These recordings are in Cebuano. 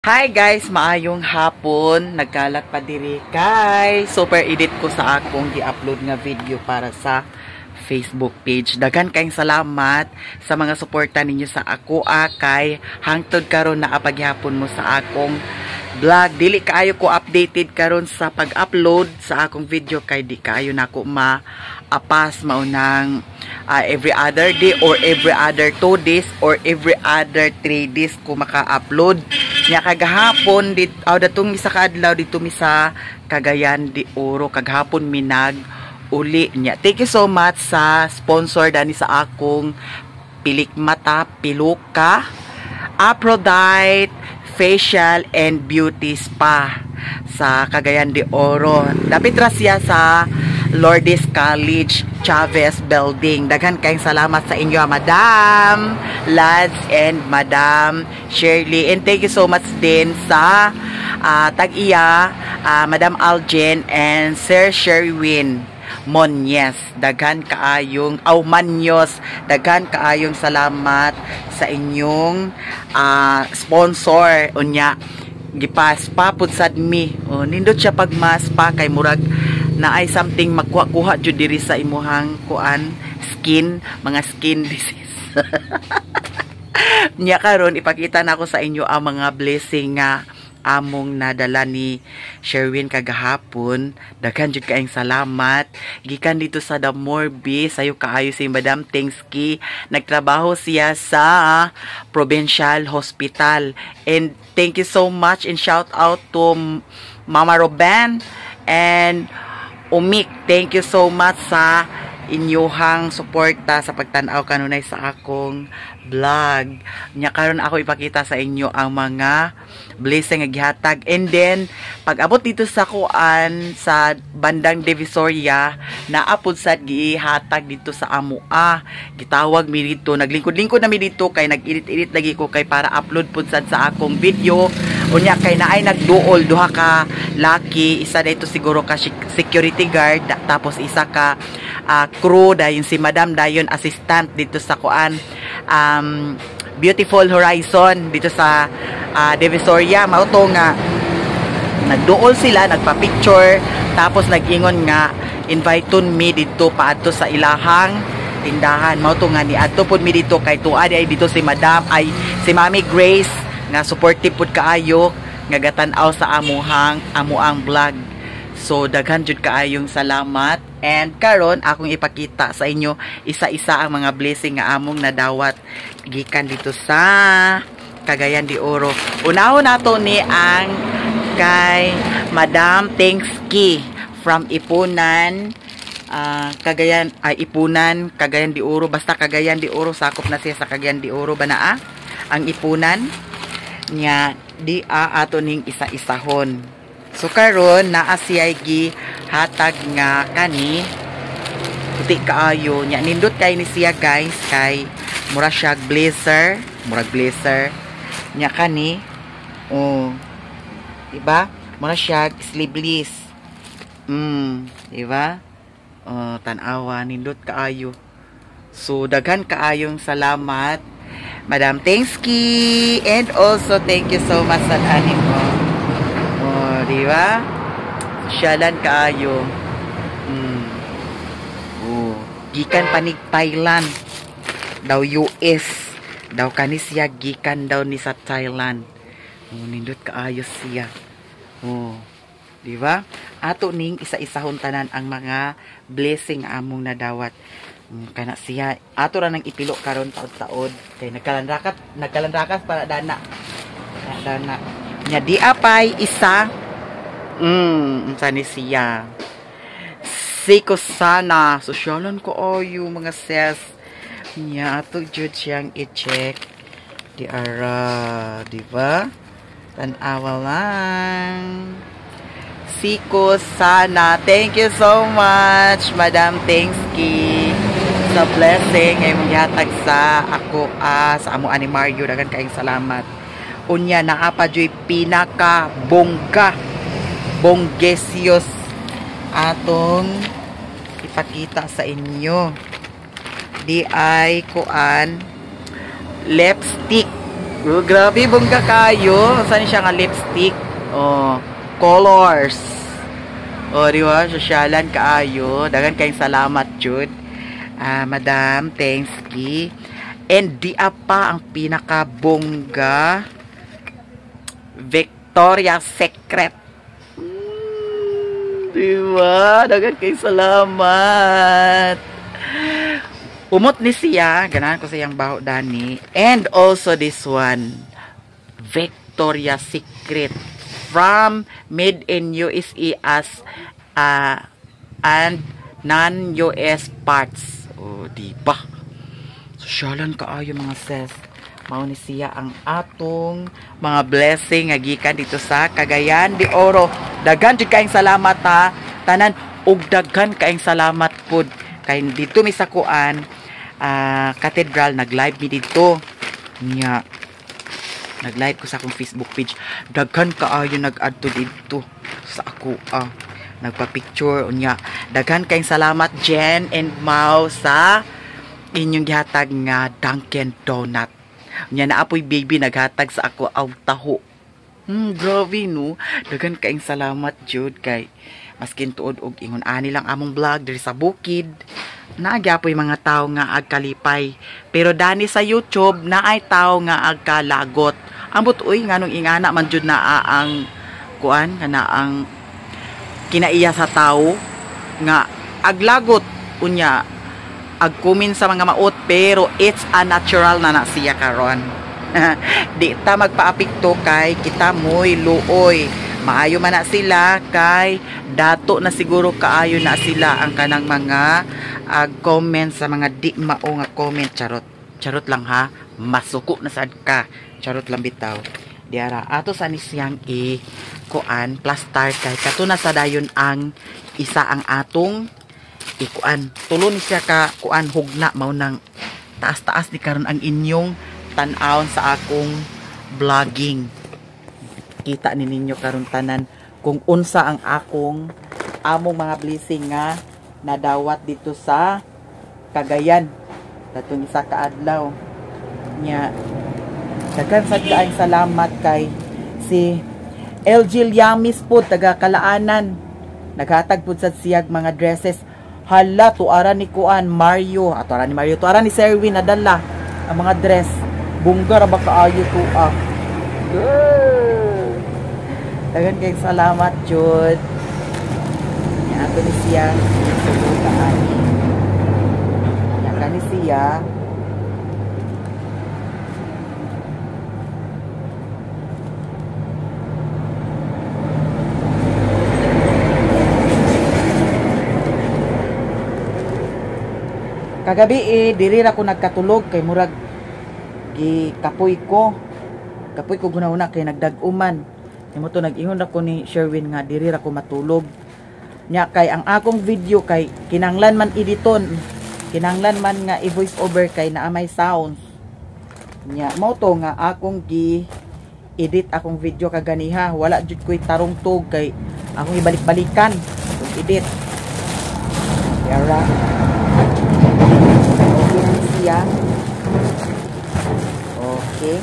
Hi guys, maayong hapon. Nagkalat pa diri kay super edit ko sa akong gi-upload nga video para sa Facebook page. Daghan kayong salamat sa mga suporta ninyo sa ako kay hangtod karon naa pa gihapon mo sa akong vlog. Dili kaayo ko updated karon sa pag-upload sa akong video kay di kaayo nako ma-apas maunang every other day or every other 2 days or every other 3 days ko maka-upload. Nya kagahapon dit aw datong isa ka adlaw dito mi sa Cagayan de Oro, kagahapon minag uli niya. Thank you so much sa sponsor dani sa akong pilik mata, Piluka, Aphrodite Facial and Beauty Spa sa Cagayan de Oro. Dapit ra siya sa Lourdes College Chavez Building. Daghan kayong salamat sa inyo, Madam Lads and Madam Shirley. And thank you so much din sa tag-iya, Madam Aljen and Sir Sherwin Monyes. Daghan kaayong aw Manyos, daghan kaayong salamat sa inyong sponsor. Unya gipa-spa pud sad mi. Oh, nindot siya pag ma-spa kay murag naay something makuha-kuha jud diri sa imuhang kuan skin, mga skin disease. Nya karon ipakita nako sa inyo ang mga blessing nga among nadala ni Sherwin kagahapon. Daghan jud kaayong salamat. Gikan dito sa The Morbi, sayo kaayo si Madam Tengski. Nagtrabaho siya sa Provincial Hospital. And thank you so much and shout out to Mama Roban and Umik. Thank you so much sa inyuhang suporta sa pagtan-aw kanunay sa akong vlog. Nya karon ako ipakita sa inyo ang mga blessing nga gihatag. And then pag abot dito sa kuan sa bandang Divisoria, naa pud sad gihatag dito sa amoa. Gitawag mi dito, naglingkod-lingkod na mi dito kay nag-edit-edit lagi ko kay para upload pud sad sa akong video. Unya kay naay nagduol duha ka laki, isa dito siguro ka security guard, tapos isa ka crew dayon si Madam, dayon assistant dito sa kuan Beautiful Horizon dito sa Divisoria. Mao to nga nagduol sila, nagpa-picture, tapos nag-ingon nga invite mi dito paadto sa ilahang tindahan. Mao to nga niadto pud mi dito kay tuwa ay dito si Madam, ay si Mami Grace nga supportive pud kaayo nga gatan-aw sa amuhang amuang vlog. So daghan jud kaayong salamat, and karon akong ipakita sa inyo isa-isa ang mga blessing nga among nadawat gikan dito sa Cagayan de Oro. Unahon nato ni ang kay Madam Tengski from Ipunan, Cagayan, ay Ipunan, Cagayan de Oro, basta Cagayan de Oro, sakop na siya sa Cagayan de Oro ba naa ang Ipunan niya di a ato ning isa-isahon. So karon naa siya gi hatag nga kani, puti kaayo nya, nindot kay ni siya guys, kay mura siya blazer, murag blazer nya kani, oh, diba? Mura siya sleeveless, diba? Oh, tan-awa, nindot kaayo. So daghan kaayong salamat, Madam Tengski, and also thank you so much sa ani mo. Oh, di ba? Syalan kaayo. Oh, gikan panig Thailand. Daw US. Daw kani siya gikan daw ni sa Thailand. Oh, nindot kaayo siya. Oh, di ba? Ato ning isa-isahon tanan ang mga blessing among nadawat. Kana siya ato ra nang ipilo karon taod-taod kay nagkalanrakat, nagkalanrakas para dana. Dana. Nya di apay isa. Unsa ni siya? Siko sana. Sosyalan ko ayo mga ses. Nya ato jud siyang i-check. Di ara, di ba? Tan-awa lang. Siko sana. Thank you so much, Madam Tengski, sa blessing ay mong gihatag sa ako, sa amo ani Mario. Daghan kaayong salamat. Unya naa pa juy pinaka bongga bonggesios atong ipakita sa inyo. Di ay kuan, lipstick. Oh, grabe bongga kayo. Saan siya nga lipstick? Oh, colors. Oh, di ba? Sosyalan kaayo. Daghan kayong salamat, jud. Madam, thanks ki. And di pa ang pinakabongga, Victoria's Secret. Di ba? Daghan kayong salamat. Umot ni siya. Ganahan ko sa iyang baho dani. And also this one, Victoria's Secret from made in USA as and non-US parts. Oh, di ba? Sosyalan kaayo, mga sis. Mao ni siya ang atong mga blessing nga gikan dito sa Cagayan de Oro. Daghan jud kaayong salamat ha. Tanan, ug daghan kaayong salamat pud kay dito mi sa kuan, cathedral, nag-live mi dito. Nya nag-live ko sa akong Facebook page. Daghan kaayo nag-adto dito sa ako ah. Nagpa-picture unya. Daghan kayong salamat, Jen and Mau, sa inyong gihatag nga Dunkin Donut. Unya naapoy baby naghatag sa ako aw taho. Grabe no. Daghan kayong salamat jud kay maskin tuod og ingon ani lang among vlog diri sa bukid. Naagyapoy mga tao nga agkalipay. Pero dani sa YouTube naay tao nga agkalagot. Ambot uy, nganong ingana man jud naa ang kuan kana ang kinaiya sa tao nga aglagot unya agkumin sa mga maot, pero it's a natural na na siya karon. Di ta magpaapekto kay kita mo'y luoy. Maayo man na sila kay dato na siguro kaayo na sila ang kanang mga comment sa mga di mao nga comment. Charot. Charot lang ha. Masuko na sad ka. Charot lang bitaw. Diara ato sa ni siyang i kuan plaster kay kato na sa dayon ang isa ang atong ikuan. Tulo ni siya ka kuan hugna, mao nang taas-taas ni karon ang inyong tan-awon sa akong vlogging. Kita ni ninyo karon tanan kung unsa ang akong among mga blessing nga nadawat dito sa Cagayan katong isa ka adlaw. Nya daghan sad kaayong salamat kay si LG Liamis po, taga Kalaanan, naghatag pud sad siyag mga dresses. Hala, tuara ni kuan Mario, tuara ni Mario, tuara ni Serwin nadala ang mga dress. Bongga ra ba kaayo tuwa. Daghan kayong salamat jud. Nya ato ni siya subutan. Nya kani siya. Kagabi diri ra ko nagkatulog kay murag gikapoy ko. Kapoy ko guna-una kay nagdag-uman. Nimo to nag-ingon ra ko ni Sherwin nga diri ra ko matulog. Nya kay ang akong video kay kinanglan man editon, kinanglan man nga i-voice over kay naa may sounds. Nya mao to nga akong gi-edit akong video kaganiha. Wala jud koy tarong tug kay akong ibalik-balikan akong edit. Yara. Okay na siya. Okay.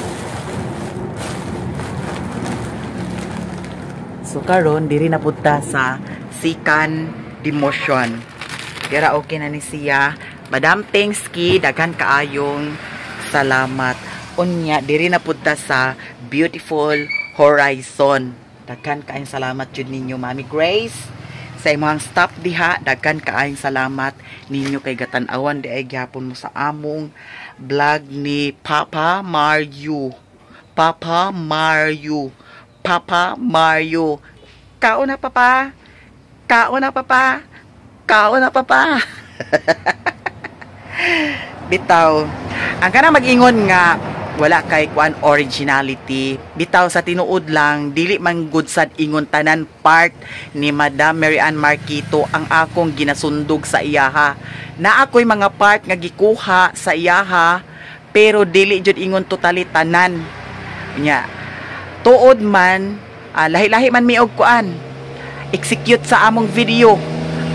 So karon diri na punta sa second demotion. Dira okay na ni siya. Madam Tengski, daghan kaayong salamat. Unya diri na punta sa Beautiful Horizon. Daghan kaayong salamat jud ninyo, Mami Grace. Sa imong stop diha, daghan kaayong salamat ninyo kay gatan-awan di ay gyapon mo sa among vlog ni Papa Mario. Papa Mario. Papa Mario. Kaon na papa. Kaon na papa. Kaon na papa. Bitaw. Ang kanang mag-ingon nga wala kay kuan originality. Bitaw sa tinuod lang dili man gud sad ingon tanan part ni Madam Mary Ann Marquito ang akong ginasundog sa iyaha. Na ako'y mga part nga gikuha sa iyaha pero dili jud ingon totally tanan. Nya tuod man lahi-lahi man mi og kuan execute sa among video.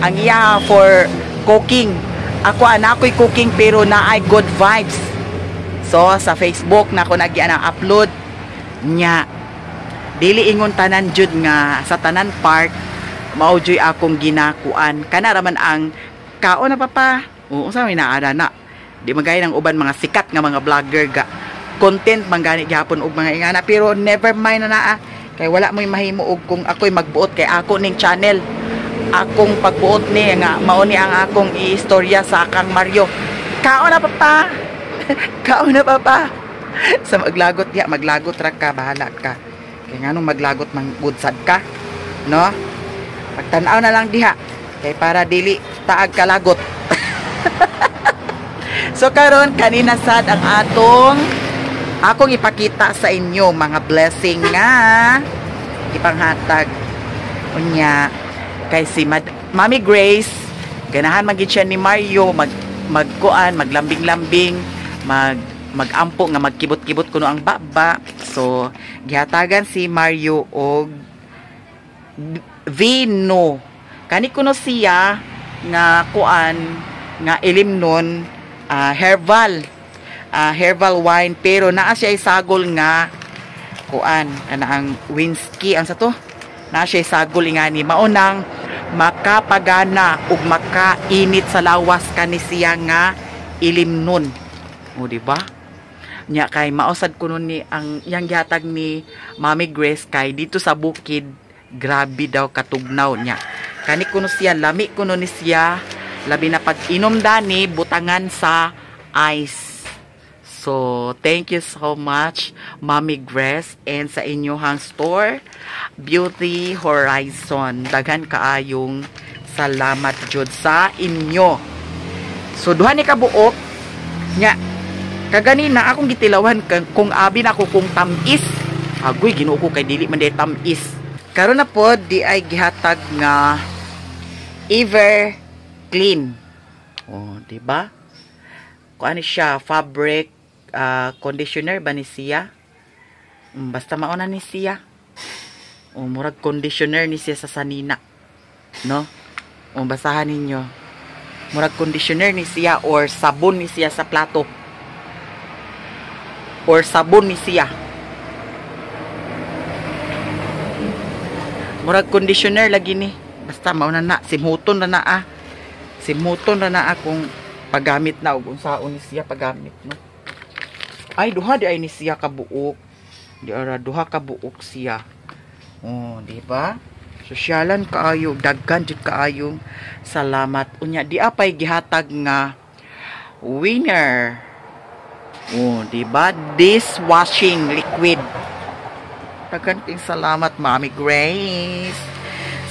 Ang iya for cooking, ako ana ako'y cooking pero naay good vibes So sa Facebook na ko nagyan ang upload nya. Dili ingon tanan jud nga sa tanan part mao juy akong ginakuan. Kana ra man ang kaon na, papa. Oo, unsa may naara na. Di magaya ng uban mga sikat nga mga vlogger ga content man gani gihapon og mga ingana, pero never mind na naa kay wala mo'y mahimo og kung ako'y magbuot kay ako ning channel, akong pagbuot ni nga mao ni ang akong iistorya sa akang Mario. Kaon na, papa, kaon na, papa. Sa maglagot ya, maglagot ra ka, bahala ka kay nganong maglagot man sad ka, no? Pagtan-aw na lang diha kay para dili taag kalagot. So karon kanina sad ang atong akong ipakita sa inyo mga blessing nga ipanghatag. Unya kay si Mami Grace, ganahan man gid siya ni Mario magkuan, maglambing-lambing, magampo nga magkibot-kibot kuno ang baba. So gihatagan si Mario og vino. Kani kuno siya nga kuan nga ilimnon, herbal wine, pero naa siya isagol nga kuan kana ang whiskey ang sa to, naa siya isagol ingani mao nang makapagana ug makainit sa lawas kani siya nga ilimnon. O, di ba? Nya kay mausad kuno ni ang yang gihatag ni Mami Grace kay dito sa bukid grabe daw katugnaw niya. Kani kuno siya, lami kuno ni siya, labi na pag inom dani butangan sa ice. So, thank you so much, Mami Grace, and sa inyong store, Beauty Horizon. Daghan kaayong salamat jud sa inyo. So, duha ni kabuok nya. Kaganina akong gitilawan kung abi na ako kung tamis. Agoy, Ginoo ko, kay dili man day tamis. Karon na pod di ay gihatag nga Ever Clean. Oh, di ba? Kung ano siya, fabric conditioner ba ni siya? Basta mauna ni siya. O, murag conditioner ni siya sa sanina. No? O, basahan ninyo. Murag conditioner ni siya or sabon ni siya sa plato. Or sabon ni siya. Murag conditioner lagi ni. Basta mauna na, simhuton na na ah. Simhuton na na ah kung paggamit na og unsaon ni siya paggamit, no. Ay, duha di ay ni siya kabuok. Di ara, duha kabuok siya. Oh, di ba? Sosyalan kaayo, daghan jud kaayong salamat. Unya di apay gihatag nga Winner. Oh, di ba? Dishwashing liquid. Daghan king salamat, Mami Grace,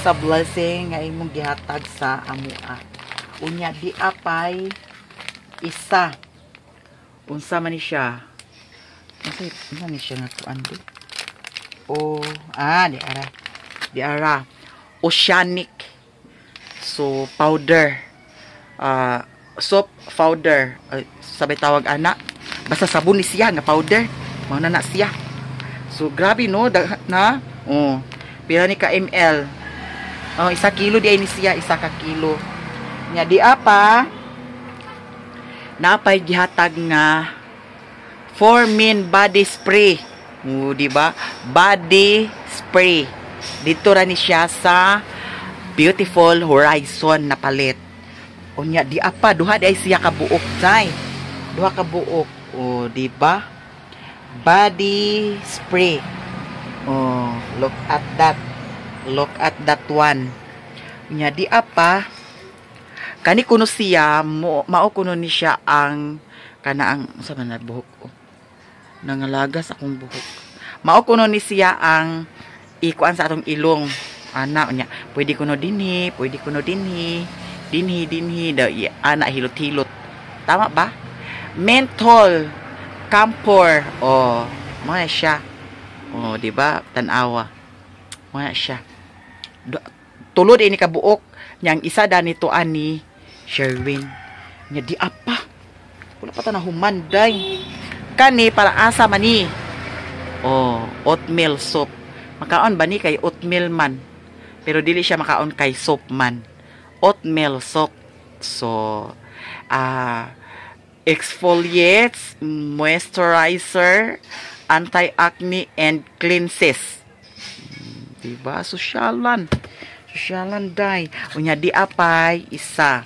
sa blessing nga imong gihatag sa amoa. Unya di apay isa. Unsa man ni siya? Unsa unsa ni siya nga kuan di? Oh, ah, di ara. Di ara. Oceanic. So, powder. Soap powder. Sabay tawag ana. Basta sabon ni siya nga powder. Mao na na siya. So, grabe no, na. Oh. Pila ni ka ml? Oh, 1 kilo di ay ni siya, 1 ka kilo. Nya di apa napay gihatag nga For Men body spray. Oh, di ba? Body spray. Dito ra ni siya sa Beautiful Horizon na palit. Unya di apa duha di ay siya ka buok tay. Duha ka buok. Oh, di ba? Body spray. Oh, look at that. Look at that one. Unya di apa kani kuno siya mo, mao kuno ni siya ang kana ang sa man na buhok ko. Nangalagas akong buhok. Mao kuno ni siya ang ikuan sa atong ilong. Ana unya, pwede kuno dinhi, pwede kuno dinhi, dinhi dinhi daw ana hilot-hilot. Tama ba? Menthol, camphor. Oh, mao na siya. Oh, di ba? Tan-awa. Mao na siya. Tulod ini kabuok niyang isa danito ani Sherwin. Nya di apa. Wala pa ta na humanday. Kani para asa man ni? Oh, oatmeal soup. Makaon ba ni kay oatmeal man? Pero dili siya makaon kay soup man. Oatmeal soup. So, ah Exfoliates, moisturizer, anti-acne, and cleanses. Diba? Sosyalan. Sosyalan day. Unya di apay isa.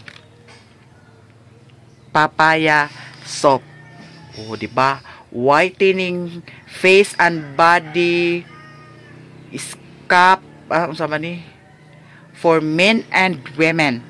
Papaya soap. Oh, di ba? Whitening face and body scalp, ah, unsa man ni? For men and women.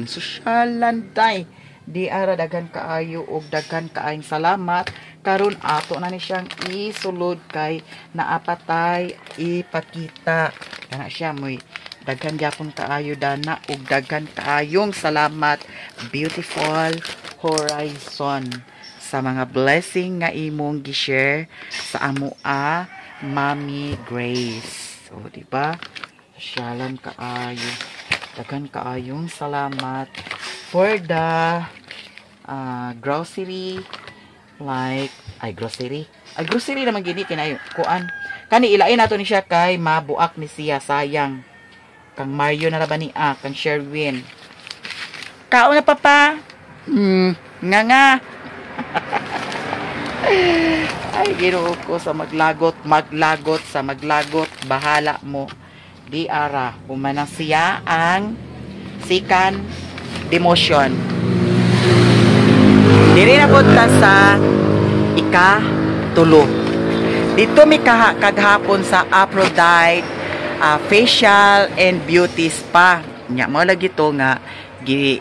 Sosyalan day. Di ara, daghan kaayo og daghan kaayong salamat. Karon ato na ni siyang isulod kay naapatay ipakita. Kana siya moy daghan gyapon kaayo dana og daghan kaayong salamat, Beautiful Horizon, sa mga blessing nga imong gi-share sa amoa, Mami Grace. O, di ba? Sosyalan kaayo. Daghan kaayong salamat for the grocery, like ay grocery. Ay, grocery naman gini kinayo kuan. Kani ilain nato ni siya kay mabuak ni siya, sayang. Kang Mario na ra ba ni, ah, kang Sherwin. Kaon na, papa. Nga nga. Ay, Ginoo ko, sa maglagot, maglagot, sa maglagot, bahala mo. Di ara, humana siya ang second demotion. Diri na punta sa ika tulo. Dito mi kaghapon sa Aphrodite Facial and Beauty Spa. Nya mo lagi to nga gi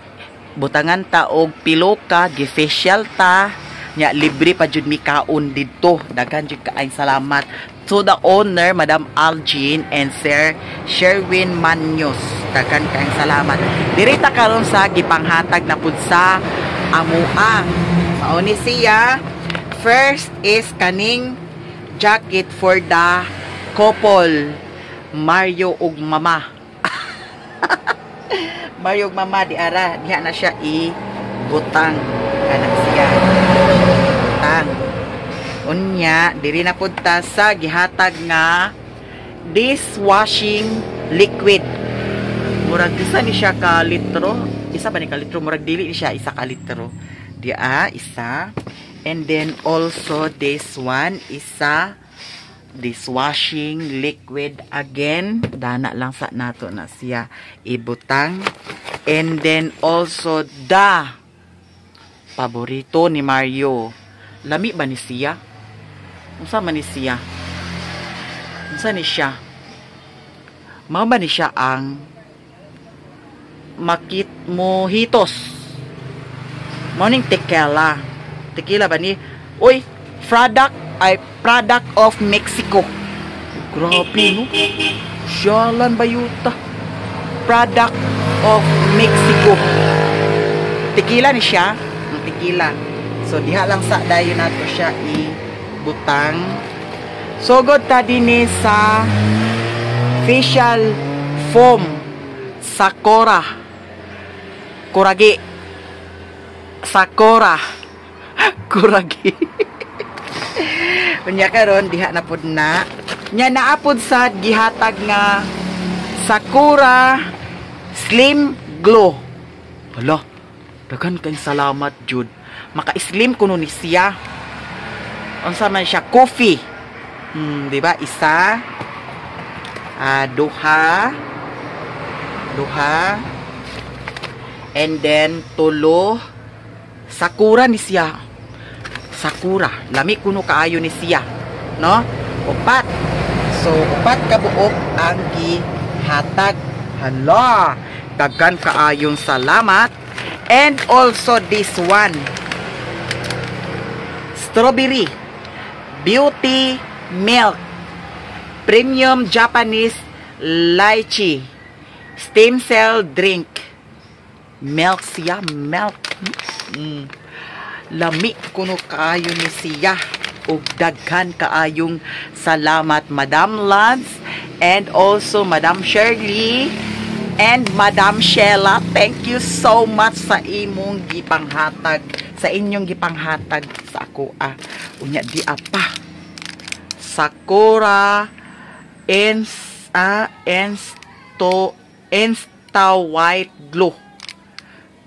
butangan ta og piloka, gi facial ta. Nya libre pa jud mi kaon didto. Daghan jud kaayong salamat to the owner, Madam Algin and Sir Sherwin Manyos. Daghan kaayong salamat. Diri ta karon sa gipanghatag na pud sa amoa. Mao ni siya. First is kaning jacket for the couple, Mario ug Mama. Mario ug Mama, di ara diha na siya i butang, kana siya butang. Unya diri na pud ta sa gihatag nga dishwashing liquid. Murag isa ni siya ka litro. Isa ba ni ka litro? Murag dili ni siya isa ka litro. Di ah, isa. And then also this one, isa dishwashing liquid again. Dana lang sa nato na siya ibutang. And then also the paborito ni Mario. Lami ba ni siya? Unsa man ni siya? Unsa ni siya? Mao ba ni siya ang makit mojitos? Mao ning tequila. Tequila ba ni? Uy, product ay product of Mexico. Grabe, no? Syalan bayuta. Product of Mexico. Tequila ni siya. Ang tequila. So diha lang sa dayon nato siya ibutang. Sugod ta dinhi sa facial foam Sakura. Kuragi. Sakura. Kuragi. Unya karon diha na pud na. Nya naa pud sa gihatag nga Sakura Slim Glow. Hala, daghan kay salamat jud. Maka-slim kuno ni siya. Unsa man siya? Coffee. Di ba? Isa, ah, duha, duha, and then tulo. Sakura ni siya. Sakura. Lami kuno kaayo ni siya. No? Upat. So, upat ka buok ang gihatag. Hala! Daghan kaayong salamat. And also this one. Strawberry. Beauty Milk. Premium Japanese Lychee. Stem cell drink. Milk siya. Milk. Lami kuno kaayo ni siya. Ug daghan kaayong salamat, Madam Lance and also Madam Shirley and Madam Sheila. Thank you so much sa imong gipanghatag, sa inyong gipanghatag sa ako ah. Unya di apa. Sakura Ins ah, Insto Insta White Glow.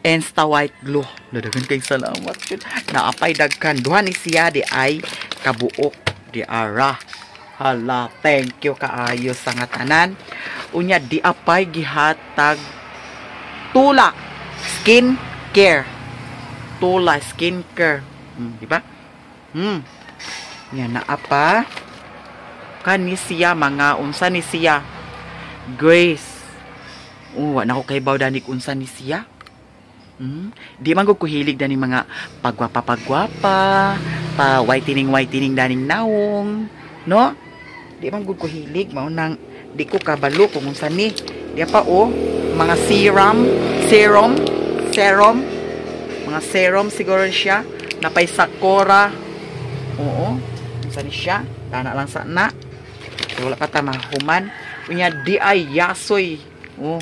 Insta White Glow. Daghan kay salamat jud. Naapay daghan, duha ni siya di ay kabuok di ara. Hala, thank you kaayo sa nga tanan. Unya di apay gihatag Tula Skin Care. Tula Skin Care. Di ba? Nya naa pa kani siya, mga unsa ni siya? Grace. Oh, wa na ko kay danig unsa ni siya. Di man gud ko hilig dani mga pagwapa-pagwapa, pa whitening whitening daning nawong, no? Di man gud ko hilig, mao nang di ko kabalo kung unsa ni. Di pa oh, mga serum, serum, serum, mga serum siguro siya, napay sakura. Oo, unsa ni siya? Tana lang sa na. So, wala pa ta mahuman. Unya di ay yasoy. Oh,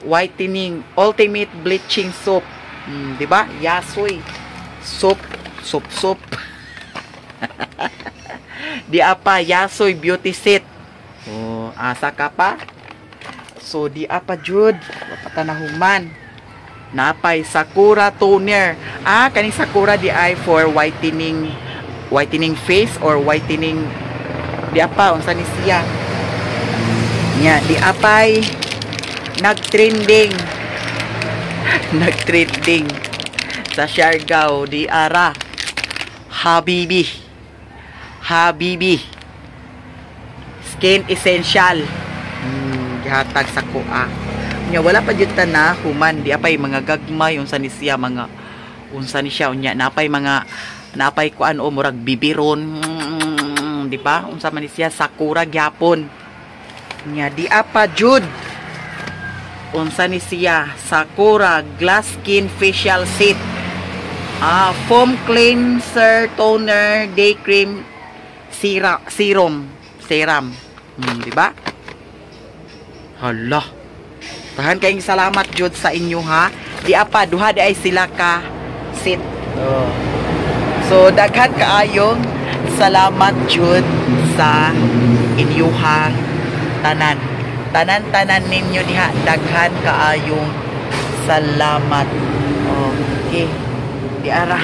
whitening ultimate bleaching soap. Di ba? Yasoy. Soap, soap, soap. Di apa Yasoy beauty set. Oh, asa ka pa? So di apa jud, wala pa ta nahuman. Napay Sakura toner. Ah, kaning Sakura di ay for whitening, whitening face or whitening. Di apa unsa ni siya? Nya di apay nagtrending. Nagtrending sa Siargao di ara. Habibi. Habibi. Skin Essential. Gihatag sa kuha. Nya wala pa jud ta na human, di apay mga gagmay, unsa ni siya, mga unsa ni siya. Unya napay mga napay kuan o murag bibiron, di ba? Unsa man ni siya, Sakura gyapon. Nya di apa jud unsa ni siya, Sakura Glass Skin Facial Set. Ah, foam cleanser, toner, day cream, serum, serum. Di ba? Hala. Tahan kayong salamat jud sa inyo ha. Di apa duha di ay sila ka set. Oh. So daghan kaayong salamat jud sa inyuhang tanan. Tanan-tanan ninyo diha, daghan kaayong salamat. Okay. Di ara.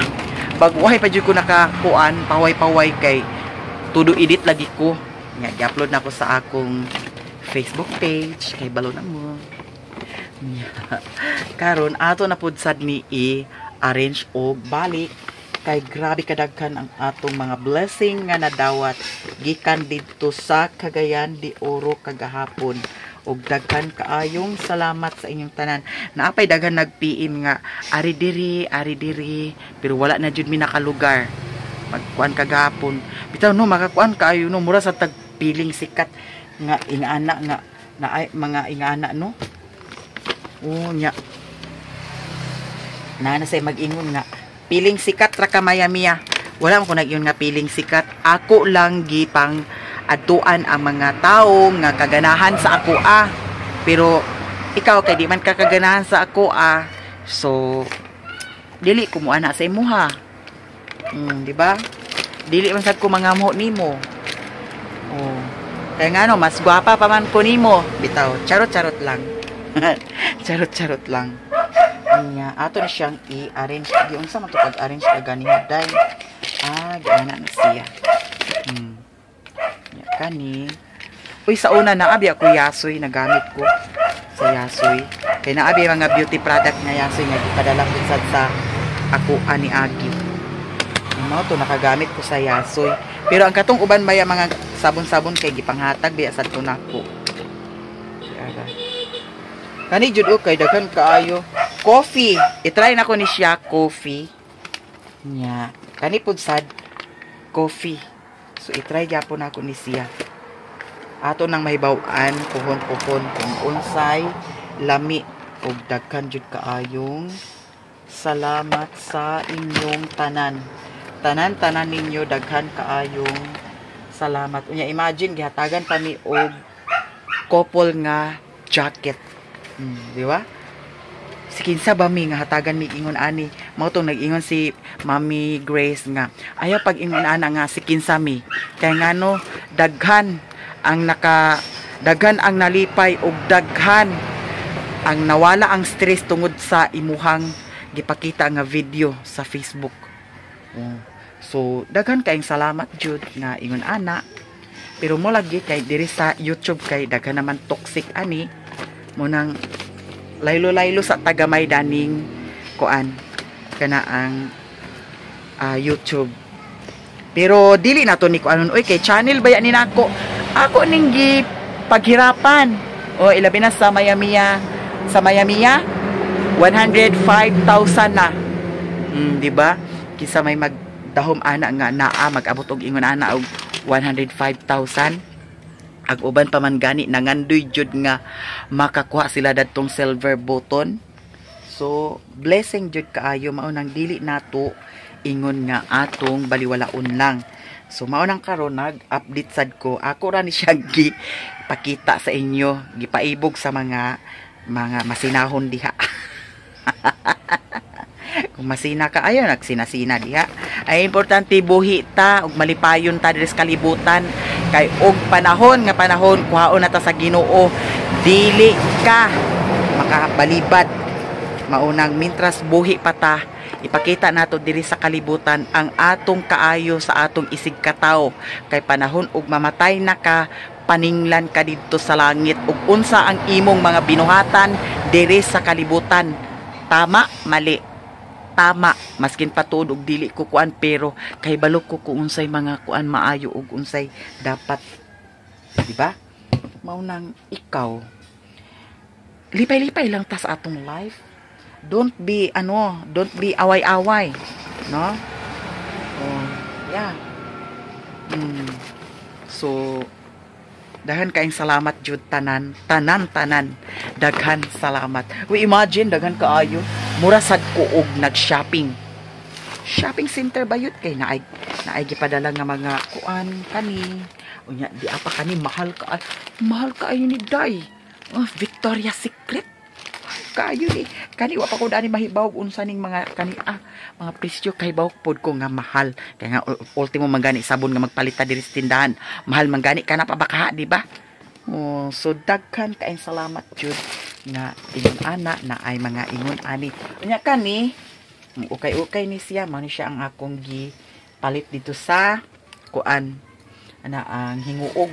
Bagwahay pa jud ko nakakuan, paway-paway kay todo edit lagi ko. Nga gi-upload na ko sa akong Facebook page kay balo na mo. Nya. Karon ato na pud sad ni i-arrange og balik kay grabe kadaghan ang atong mga blessing nga nadawat gikan didto sa Cagayan de Oro kagahapon. Og daghan kaayong salamat sa inyong tanan. Naapay daghan nag-PM nga ari diri, ari diri, pero wala na jud mi nakalugar. Pagkuan kagahapon. Bitaw no makakuan kaayo no, mura sa tagpiling sikat nga ingana nga na ay, mga ingana no. Oh, nya. Na say mag-ingon nga piling sikat ra ka maya miya. Wala man ko nag-ingon nga piling sikat. Ako lang gipang adtuan ang mga tao nga kaganahan sa ako ah. Pero ikaw kay di man ka kaganahan sa ako ah. So dili ko mo ana sa imuha. Di ba? Dili man sad ko mangamho nimo. Oh. Kaya nga no, mas gwapa pa man ko nimo. Bitaw, charot-charot lang. Charot-charot lang. Nya, ato na siyang i-arrange. Giunsa man to pag-arrange ka ganiha day? Ah, giana na siya. Nya kani. Uy, sa una naabi ako Yasoy, nagamit ko sa Yasoy. Kay naabi mga beauty product nga Yasoy nga gipadala ko sad sa ako ani Agi. Mao to nakagamit ko sa Yasoy. Pero ang katong uban baya mga sabon-sabon kay gipanghatag biya sad to nako. Ara. Kani jud oh, kay daghan kaayo. Coffee. I-try na ko ni siya coffee. Nya. Kani pud sad coffee. So i-try gyapon nako ni siya. Ato nang mahibaw-an puhon-puhon kung unsay lami. Og daghan jud kaayong salamat sa inyong tanan. Tanan-tanan ninyo, daghan kaayong salamat. Unya imagine gihatagan pa mi og couple nga jacket. Di ba? Si kinsa ba mi nga hatagan mi ingon ani? Mao tong nag-ingon si Mami Grace nga ayaw pag ingon ana nga si kinsa mi. Kay ngano daghan ang naka daghan ang nalipay og daghan Ang nawala ang stress tungod sa imuhang gipakita nga video sa Facebook. Oh. So daghan kayong salamat jud nga ingon ana. Pero mo lagi kay diri sa YouTube kay daghan naman toxic ani mo nang laylo-laylo sa tagamay daning kuan kana ang YouTube. Pero dili na to ni kuanon, oy, kay channel ba ni nako. Ako ning gi paghirapan. O ilabi na sa Mayamiya, sa Mayamiya 105,000 na. Di ba? Kisa may magdahom ana nga naa mag-abot og ingon ana og 105,000. Ag uban pa man gani nangandoy jud nga makakuha sila dadtong silver button. So blessing jud kaayo, mao nang dili nato ingon nga atong baliwalaon lang. So mao nang karon nag-update sad ko. Ako ra ni siya gi pakita sa inyo, gipaibog sa mga masinahon diha. Kung masina ka, ayo nagsinasina diha. Ay importante buhi ta ug malipayon ta diri sa kalibutan kay og panahon nga panahon kuhaon na ta sa Ginoo, dili ka makabalibad. Maunang mintras buhi pa ta, ipakita nato diri sa kalibutan ang atong kaayo sa atong isig katawo kay panahon og mamatay na ka, paninglan ka didto sa langit ug unsa ang imong mga binuhatan diri sa kalibutan. Tama, mali? Tama. Maskin patuod og dili ko kuan, pero kay balo ko kung unsay mga kuan maayo ug unsay dapat, di ba? Mao nang ikaw, lipay-lipay lang ta sa atong life. Don't be ano, don't be away-away, no? Oh yeah. So daghan kaayong salamat jud tanan, tanan, tanan. Daghan salamat. We imagine daghan kaayo, mura sad ko og nag-shopping. Shopping center ba yun kay naay naay gipadala nga mga kuan kani. Unya di apa kani, mahal ka, mahal kaayo ni Day. Oh, Victoria's Secret. Kaayo ni kani, wa pa ko dani mahibaw unsa ning mga kani, mga presyo, kay baw pod ko nga mahal. Kay nga ultimo man gani sabon nga magpalita diri sa tindahan. Mahal man gani kana pa baka, di ba? Oh, so daghan kaayong salamat jud nga ingon ana na ay mga ingon ani. Unya kani, ukay-ukay ni siya, mao ni siya ang akong gi palit dito sa kuan ana ang hinguog.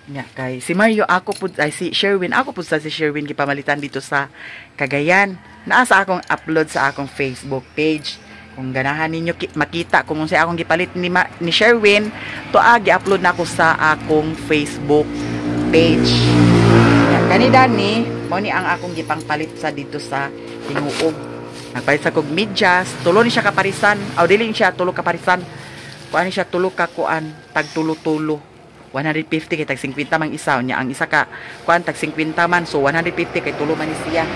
Nya kay si Mario ako pud, ay si Sherwin ako pud, sa si Sherwin gipamalitan dito sa Cagayan. Naa sa akong upload sa akong Facebook page. Kung ganahan ninyo makita kung unsay akong gipalit ni Sherwin, to a gi-upload na ako sa akong Facebook page. Nya kani dani, mao ni ang akong gipangpalit sa dito sa hinguog. Nagpalit sa kog medyas, tulo ni siya kaparisan. Aw, dili ni siya tulo kaparisan. Kuan ni siya, tulo ka kuan, tag tulo-tulo. 150 kay tag 50 mang isa nya, ang isa ka kuan tag 50 man, so 150 kay tulo man ni siya.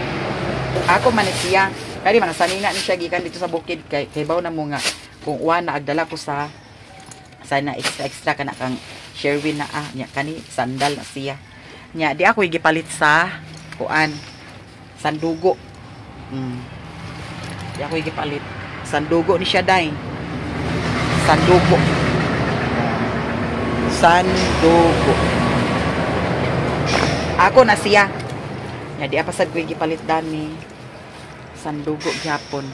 Ako man ni siya. Kani mga sanina ni siya gikan dito sa bukid kay baw na mo nga kung uwan na agdala ko sa sana extra extra kana kang Sherwin na ah nya kani sandal na siya. Nya di ako gipalit sa kuan sandugo. Di ako gipalit. Sandugo ni siya day. Sandugo. Sandugo. Ako na siya. Nya di apa sad ko gipalit dani. Sandugo gyapon.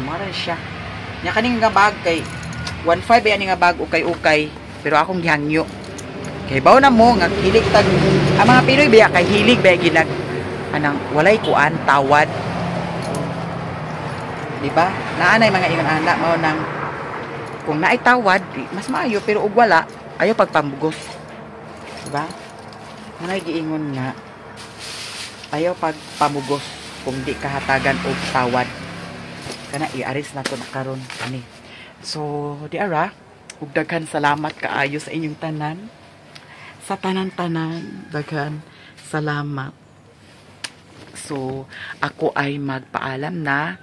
Mara siya. Nya kaning nga bag kay 1.5 ani nga bag, ukay-ukay, pero akong gihangyo. Kay baw na mo nga hilig tag ang mga Pinoy biya kay hilig ba ginag anang walay kuan tawad. Di ba? Naanay mga ingon ana, mao nang kung naay tawad mas maayo, pero og wala ayo pagpambugos. Di ba? Manay giingon nga ayaw pagpamugos kung di kahatagan og tawad. Kana iaris na to na karon ani. So di ara ug daghan salamat kaayo sa inyong tanan. Sa tanan-tanan, daghan salamat. So ako ay magpaalam na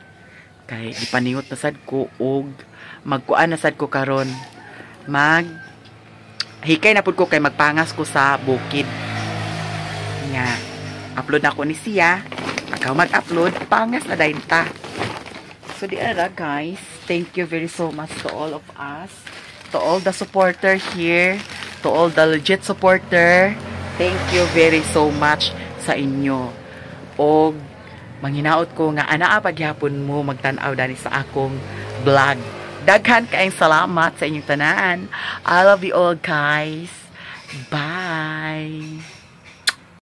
kay gipaningot na sad ko og magkuan na sad ko karon. Mag hikay na pud ko kay magpangas ko sa bukid. Nya upload na ko ni siya. Ikaw mag-upload, pangas na dayon ta. So di ara guys, thank you very so much to all of us, to all the supporter here, to all the legit supporter. Thank you very so much sa inyo. Og manghinaot ko nga anaa paghapon mo magtan-aw dani sa akong vlog. Daghan kaayong salamat sa inyong tanan. I love you all, guys. Bye.